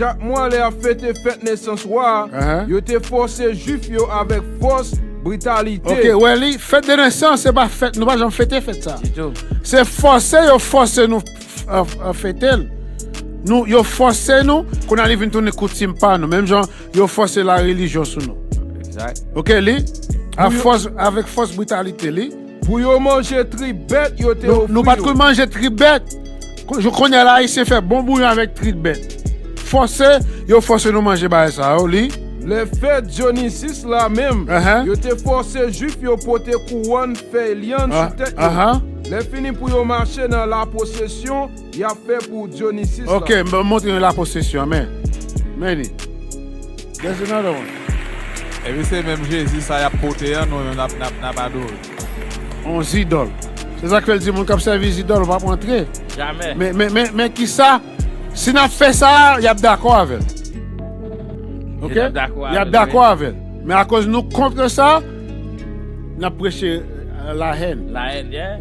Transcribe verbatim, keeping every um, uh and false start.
Chak mwa, lè y ap fete fèt nesans wa a, Uh-huh. yo te fòse Jwif yo avèk fòs, britalite. Ok, wè li, fèt de nesans, se pa fèt, nou pa janm fete fèt sa. Ditou. Se fòse yo fòse nou f- f- f- fete l. Nou, yo fòse nou, kounye a li vin tounen koutim pa nou. Menm jan yo fòse la relijyon sou nou. Egzak. Ok, li, a fòs, avèk fòs britalite, li. Pou yo manje trip bèt, yo te Nou, ofri nou pa t yo. konn manje trip bèt. Ko- Je konnen la, Ayisyen fè bon bouyon avèk trip bèt. Fòse, yo fòse nou manje bagay sa yo, li. Lè fèt Dyonisis la menm, Uh-huh. yo te fòse Jwif yo pote kouwòn fèy lyann Ah, sou tèt yo. uh-huh. Lè fini pou yo mache nan la posesyon, y ap fè pou Dyonisis la. Ok, m montre yon la posesyon, men. Men li. There's another one. Epi se menm Jezi sa y ap pote an, nou menm n ap, n ap, n ap adore. On zidòl. Se sa k fè l di moun k ap sèvi zidòl, w p ap antre. Jamè. Men, men, men, men ki sa? Si n ap fè sa, y ap dakò avè l. Ok? Y ap dakò Y ap avè l, dakò wi. avè l. Men akoz nou kont sa, n ap preche euh, la hèn. La hèn, yeah.